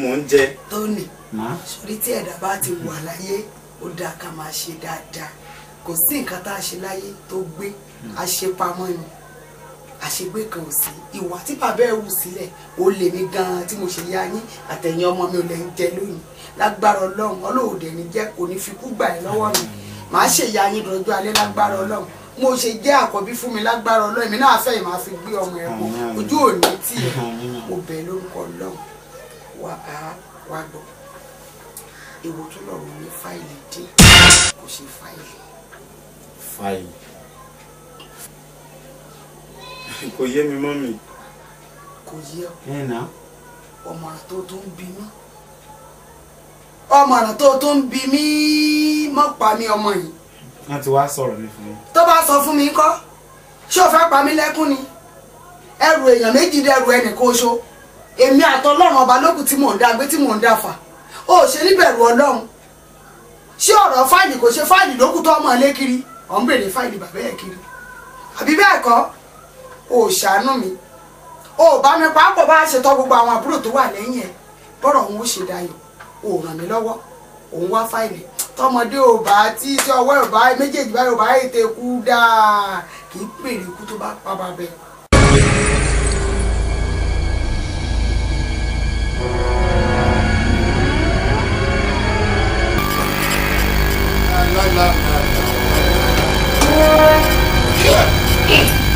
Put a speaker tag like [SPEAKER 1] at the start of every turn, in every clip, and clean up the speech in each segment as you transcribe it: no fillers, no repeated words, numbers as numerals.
[SPEAKER 1] mò ń jẹ.
[SPEAKER 2] Tóní, sórí tí ẹ̀dá bá ti wà láyé ó dáa ká máa ṣe dáadáa. Kò sí nǹkan tá a ṣe láyé tó gbé àṣepamọ́ ni, àṣegbé kan ò sí. Ìwà tí bàbá ẹ̀ wù sílẹ̀ ó lè mí gan-an tí mo ṣe yá yín àtẹ̀yìn ọmọ mi ò lè ń jẹ lónìí. Lágbára Ọlọ́run, Ọlọ́run ní jẹ́ kò ní fi kú gbà ẹ́ lọ́wọ́ mi. Màá ṣe ìyá yín dọjọ́ alẹ́ lágbára Ọlọ́run. Mo ṣe jẹ́ àkọ́bí fún mi lágbára Ọlọ́run, èmi náà fẹ́ máa fi gbé ọmọ ẹ̀ pọ̀. Ojú òní tì ẹ́, mo bẹ̀ lórúkọ Ọlọ́run. Wà á wá gbọ́. Èwo tó lọ̀rọ̀ ní fáìlì dé, kò ṣe fáìlì.
[SPEAKER 1] Fáìlì. Kò yé mi mọ́ mi.
[SPEAKER 2] Kò yé ọ. Ọmọràn tó tó ń bí mi. Ọmọràn tó tó ń bí mi mọ́ pa mi ọmọ yìí.
[SPEAKER 1] Wọ́n ti wá sọ̀rọ̀ mi fún mi.
[SPEAKER 2] Tó bá sọ fún mi ńkọ́, ṣé o fẹ́ pa mí lẹ́kún ni? Ẹrù èèyàn méjì dẹrù ẹnìkan oṣó. Èmi àtọlọ́run ọba lókùn tí mò ń dá gbé tí mò ń dá fà. O ò ṣe níbẹ̀rù Ọlọ́run. Ṣé ọ̀rọ̀ fáìlì kò ṣe fáìlì lókùn tó ọmọ ilé kiri? Ò ń béèrè fáìlì bàbá ẹ̀ kiri. Àbí bẹ́ẹ̀ kọ́? O ò ṣàánú mi. O ò bá mi pàápọ̀ bá ṣe tọ́ gbogbo àwọn àbúrò tó wà lẹ́yìn ẹ̀. Bọ́rọ̀ òun ó ṣe dayọ̀. O ò ràn mí lọ́wọ́. Òun wá fáìlì. Tọmọdé ò bá tí tí ọwọ́ ò bá méjèèjì báyìí ò bá ètè kú dáa kì í pèrè ikú tó bá pa bàbá ẹ̀.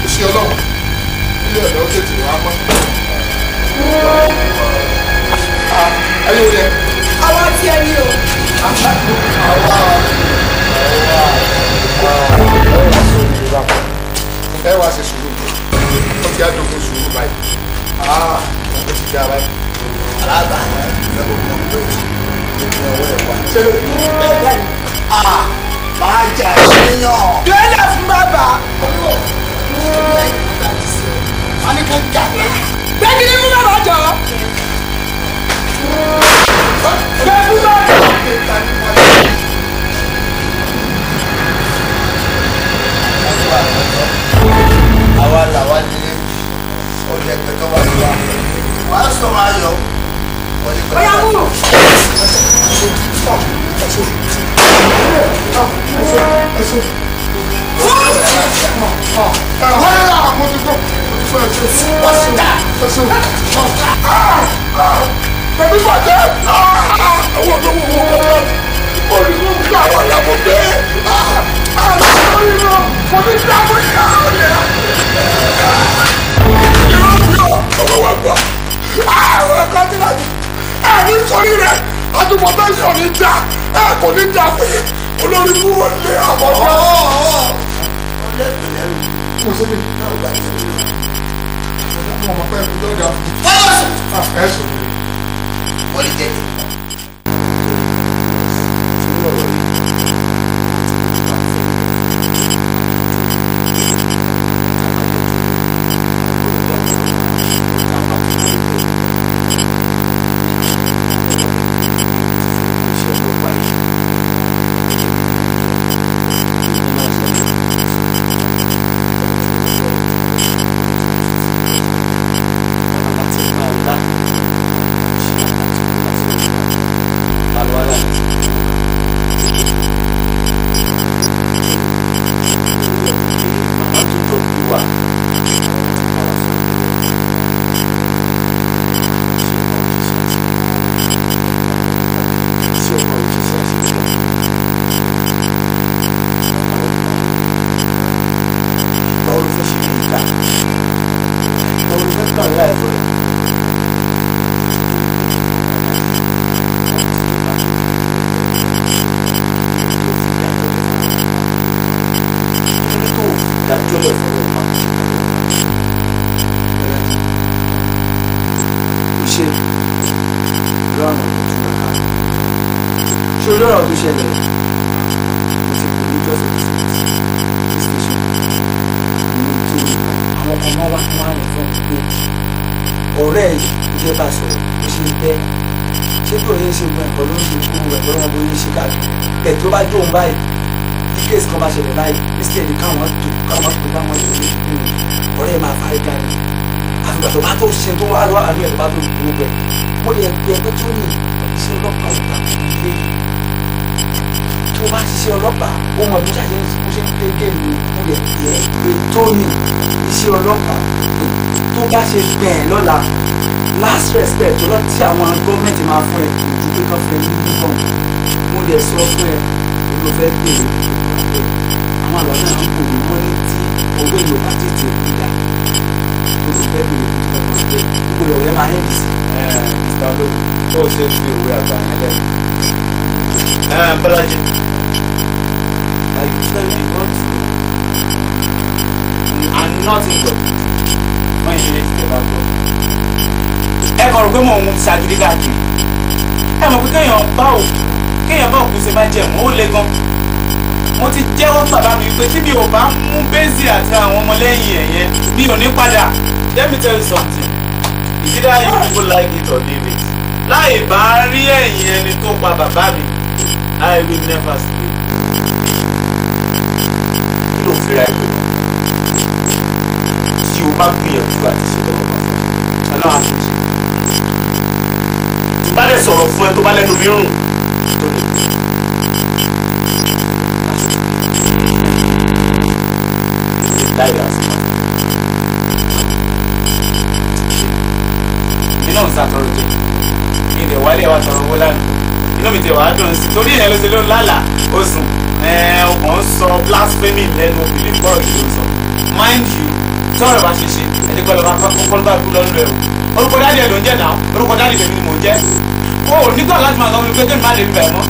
[SPEAKER 3] Iṣẹ́ Ọlọ́run ilé ọ̀dọ́ tètè wá mọ́. Ayé wo yẹ?
[SPEAKER 2] Àwa tí ẹ ní o.
[SPEAKER 3] Ẹ wá ṣe sùúrù, ó ti àdókò sùúrù báyìí, ó ti dá báyìí.
[SPEAKER 4] Alábà ẹ kò mọ̀ pé ọwọ́ ẹ wà.
[SPEAKER 3] Ṣé ló
[SPEAKER 4] máa jà ṣéyàn?
[SPEAKER 2] Délẹ̀ fún bàbá. Gbẹ́gìrì fún bàbá jọ. Gbẹ́ fún bàbá.
[SPEAKER 4] Àwa làwa nílé ọ̀lẹ́ pẹ̀tọ́ wá sí wa. Wàá sọ̀rọ̀ ayọ̀.
[SPEAKER 2] Ọ̀yá mú.
[SPEAKER 3] Bẹ̀mí bàjẹ́ àwọn olówó olùkọ́ àwọn ìyàwó gbé mo ní dáàbò ìyàwó rẹ̀. Ọmọ wa gbọ́ àwọn ẹ̀kọ́ tí wọ́n ti ẹ̀rí sórí rẹ̀ àtúbọ̀tán yìí ò ní dá ẹ̀ kò ní dá fún yín olórí mú wọn lé àwọn ọ̀rọ̀. Mo ṣe kí ni mo mọ̀ pé ẹ̀kú tó dà fún mi. Ẹ sọ mi.
[SPEAKER 4] Wọ́n lè jẹ́
[SPEAKER 5] tó bá dóun báyìí tí kéèsì kan bá ṣẹlẹ̀ báyìí instead káwọn tó káwọn tó káwọn tó lè dùn ọ̀rẹ́ máa fárí ga ni Àfìgbà tó bá tó ṣe tó wá lọ́wọ́ àánú ẹ̀ tó bá tó gbogbo ẹ̀. Mo lè pe ẹgbẹ́ tó ní iṣẹ́ ọlọ́pàá ìta ilé. Tó bá ṣiṣẹ́ ọlọ́pàá, ó mọ̀ bí ó ṣe ń pé géèmù mo lè pè é pé tó ní iṣẹ́ ọlọ́pàá. Tó bá ṣe bẹ́ẹ̀ lọ́la, last respect tó lọ tí àwọn gọ́ọ̀mẹ̀ntì máa fún ẹ kò ju pé kán fún ẹ ní uniform. Mo lè sọ fún ẹ pé mo fẹ́ bèrè àwọn àlọ́ náà ń kò ní wọ́n ní tí owó èlò bá tètè gbìyà tó ló fẹ́ bèrè fún ọkọ̀ pé gbogbo ìrọ̀lẹ́ yẹn máa ń bì sí.
[SPEAKER 1] Mr. Olóògùn ó ṣe fi òwe àgbà yẹn lẹ́nu. Bọ́lájí, I tell you what to do and nothing but wọ́n yìí lè ti bá gbọ́. Ẹ kàn rò pé mò ń ṣàgídí káàkiri. Ẹ mọ̀ pé kéèyàn bá òkú ṣe bá jẹ̀mú ó le gan. Mo ti jẹ́wọ́ bàbá mi pé tí mi ò bá mú Bẹ́sì àti àwọn ọmọlẹ́yìn ẹ̀ yẹn mi ò ní padà. Let me tell you something. It's either you people like it or leave it. Láì bá rí ẹ̀yìn ẹni tó pa bàbá mi, I will never sleep.
[SPEAKER 5] Kí ló ń fira ẹgbẹ́ náà? Tí o bá gbìyànjú àti ṣe lọ́wọ́ bá fún ẹ, Ọlọ́run á fi ṣe. Tí bá dẹ̀ sọ̀rọ̀ fún ẹ tó bá lẹ́nu mi rùn, tó lè gbé.
[SPEAKER 1] Èmi náà ń sàtọrọ jẹ mi ìdẹ̀ wálé wa tọrọ owó lánàá inú mi ti wàá dùn sí torí ìyẹn ló ṣe ló ń lálàá ó sùn ọkàn ń sọ blasphemy lẹ́nu obìnrin gbọ́rọ̀ yìí ló ń sọ mind you tọ́rọ̀ bá ṣe ṣe ẹni kọ́ ló bá kọ́ ló bá kú lọ́nù rẹ̀ o orúkọ dáàdì ẹ̀ ló ń jẹ́ náà orúkọ dáàdì tèmi ni mò ń jẹ́ o ò nígbà láti máa sọ fún mi pé kémi má lè bẹ̀ mọ́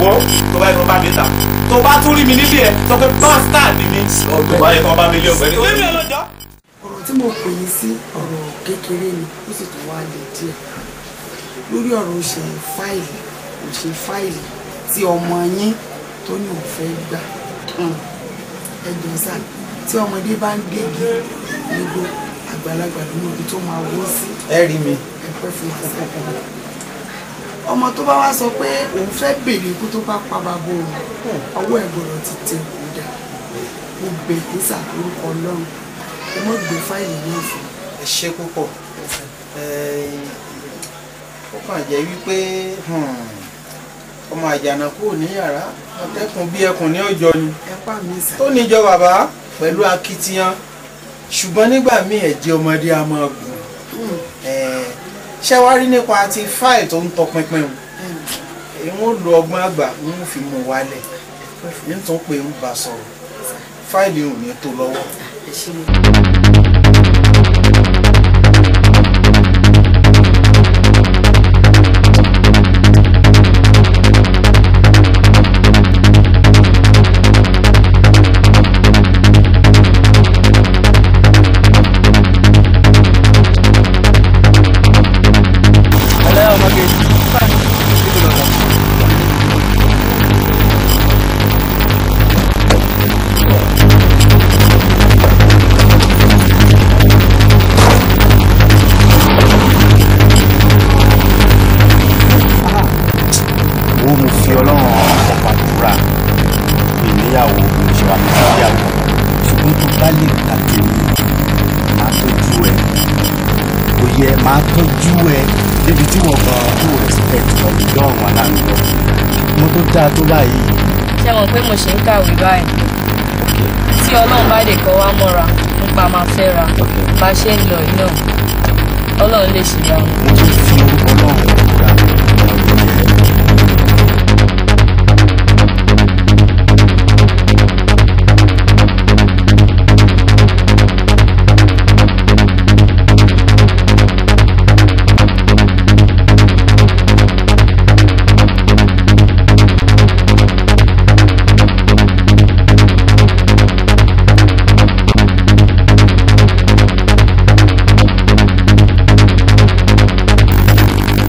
[SPEAKER 1] wo tó bá yẹ kó bá mi ta tó bá tún rí mi níbí ẹ sọ pé bastard ni mi tó bá yẹ kó bá mi lé ọ̀gbẹ́ni.
[SPEAKER 2] Ọ̀rọ̀ tí mo pè yín sí ọ̀rọ̀ kékeré ni ó sì tún wá lè díẹ̀ lórí ọ̀rọ̀ òṣè fáìlì tí ọmọ yín tó ní òun fẹ́ gbà. Ẹ jọ̀ọ́ sà, tí ọmọdé bá ń gégi nígbó àgbàlagbà ló mọ ibi tó máa wó sí.
[SPEAKER 4] Ẹ rí mi.
[SPEAKER 2] Ẹ pẹ́ fún wa sá. Ọmọ tó bá wá sọ pé òun fẹ́ béèrè ikú tó bá pa bàbá òun, ọwọ́ ẹ̀ gbọ́dọ̀ ti tẹ kó dà. Mo bẹ̀ yín sà lórúkọ Ọlọ́run, ẹ mọ̀ gbé fáìlì náà fún.
[SPEAKER 4] Ẹ ṣe púpọ̀. Ó kàn jẹ́ wípé ọmọ àjànàkú ò ní yàrá ọtẹkùn bí ẹkùn ní ọjọ́ ni tó níjọ bàbá pẹ̀lú akitiyan, ṣùgbọ́n nígbà míì ẹ̀jẹ̀ ọmọdé a máa gùn. Ṣé wàá rí nípa ti fáìlì tó ń tọpinpin o, wọ́n lo ọgbọ́n àgbà wọ́n fi mú wálẹ̀ nítorí pé ń bá sọ̀rọ̀ fáìlì ò ní tó lọ́wọ́.
[SPEAKER 1] Máa tọ́jú ẹ débi tí wọ́n gan tó respect ọ̀dọ́rùn aláǹgbọ̀ mo tó dáa tó báyìí.
[SPEAKER 6] Ṣé mọ̀ pé mo ṣe ń kàwé báyìí? Tí Ọlọ́run bá lè kọ́ wa mọ́ra nípa máa fẹ́ ra bá ṣe ń lọ yìí náà, Ọlọ́run lè ṣèyanu.
[SPEAKER 1] Mo tún fi orúkọ Ọlọ́run